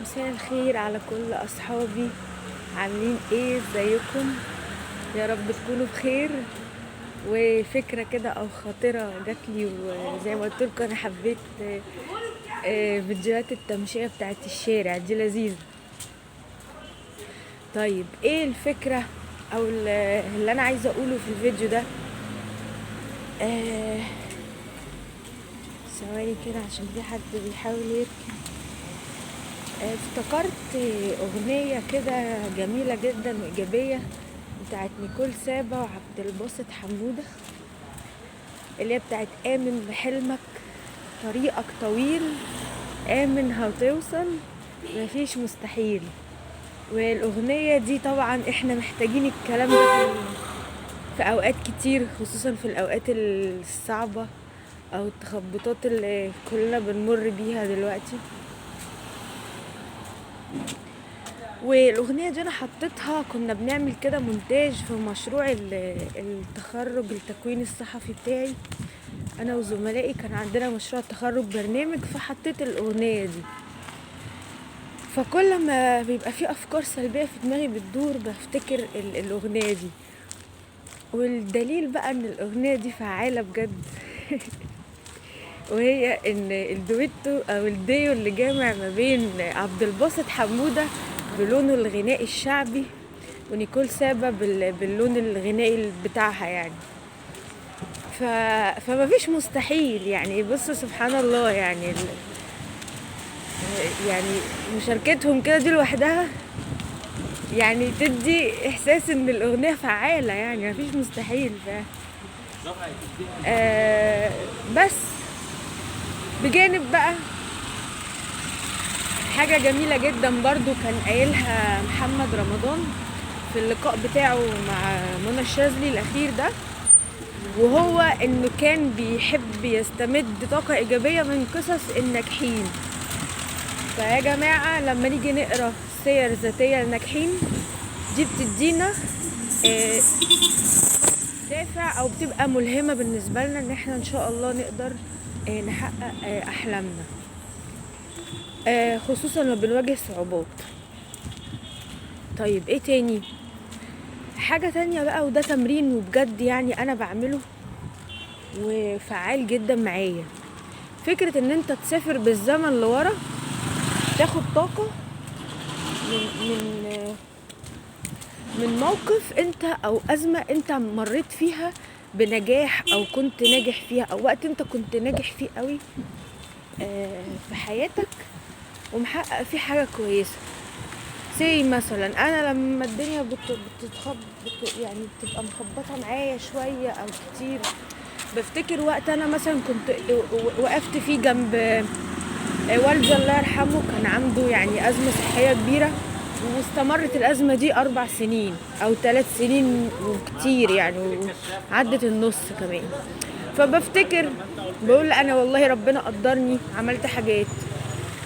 مساء الخير على كل أصحابي، عاملين ايه؟ ازيكم؟ يا رب تكونوا بخير. وفكرة كده او خاطرة جاتلي، وزي ما قلت لكم انا حبيت فيديوهات التمشية بتاعت الشارع دي، لذيذة. طيب ايه الفكرة او اللي انا عايزة اقوله في الفيديو ده؟ ثواني كده عشان في حد بيحاول يركب. افتكرت اغنية كده جميلة جدا وايجابية بتاعت نيكول سابا وعبد الباسط حمودة، اللي هي بتاعت آمن بحلمك طريقك طويل، آمن هتوصل مفيش مستحيل. والاغنية دي طبعا احنا محتاجين الكلام ده في اوقات كتير، خصوصا في الاوقات الصعبة او التخبطات اللي كلنا بنمر بيها دلوقتي. والاغنية دي انا حطيتها، كنا بنعمل كده مونتاج في مشروع التخرج التكوين الصحفي بتاعي انا وزملائي، كان عندنا مشروع تخرج برنامج، فحطيت الاغنية دي. فكل ما بيبقى في افكار سلبية في دماغي بتدور بفتكر الاغنية دي. والدليل بقى ان الاغنية دي فعاله بجد وهي ان الدويتو او الديو اللي جامع ما بين عبد الباسط حموده بلونه الغنائي الشعبي ونيكول سابا باللون الغنائي بتاعها يعني. فما فيش مستحيل يعني. بصوا سبحان الله يعني يعني مشاركتهم كده دي لوحدها يعني تدي احساس ان الاغنية فعاله، يعني ما فيش مستحيل. بس بجانب بقى حاجة جميلة جدا برضو كان قايلها محمد رمضان في اللقاء بتاعه مع منى الشاذلي الأخير ده، وهو انه كان بيحب يستمد طاقة إيجابية من قصص الناجحين. فيا جماعة لما نيجي نقرأ سير ذاتية للناجحين دي بتدينا دافع او بتبقى ملهمة بالنسبة لنا ان احنا ان شاء الله نقدر نحقق احلامنا، خصوصا لما بنواجه صعوبات. طيب ايه تاني؟ حاجة تانية بقى، وده تمرين وبجد يعني انا بعمله وفعال جدا معايا، فكرة ان انت تسافر بالزمن لورا، تاخد طاقة من من موقف انت او ازمة انت مريت فيها بنجاح او كنت ناجح فيها، او وقت انت كنت ناجح فيه قوي في حياتك ومحقق فيه حاجة كويسة. زي مثلا انا لما الدنيا يعني بتبقى مخبطة معايا شوية او كتير، بفتكر وقت انا مثلا كنت وقفت فيه جنب والدي الله يرحمه، كان عنده يعني ازمة صحية كبيرة، واستمرت الازمة دي 4 سنين او 3 سنين وكتير يعني، وعدت النص كمان. فبفتكر بقول انا والله ربنا قدرني عملت حاجات.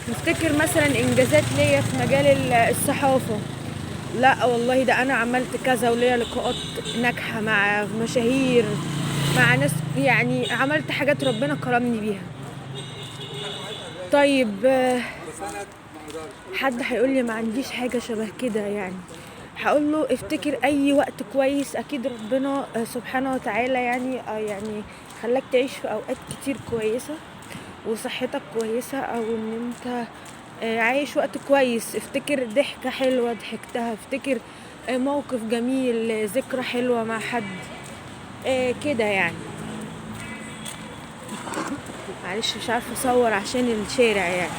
بفتكر مثلا انجازات ليا في مجال الصحافة، لا والله ده انا عملت كذا وليا لقاءات ناجحة مع مشاهير، مع ناس، يعني عملت حاجات ربنا كرمني بيها. طيب حد هيقول لي ما عنديش حاجة شبه كده يعني، هقول له افتكر اي وقت كويس، اكيد ربنا سبحانه وتعالى يعني خلاك تعيش في اوقات كتير كويسة وصحتك كويسة، او ان انت عايش وقت كويس. افتكر ضحكة حلوة ضحكتها، افتكر موقف جميل، ذكرى حلوة مع حد كده يعني. معلش مش عارفة اصور عشان الشارع يعني.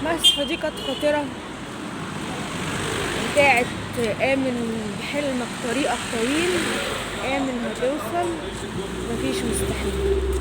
بس فدي كانت خاطرة بتاعت آمن بحلمك طريقك طويل، آمن هتوصل مفيش مستحيل.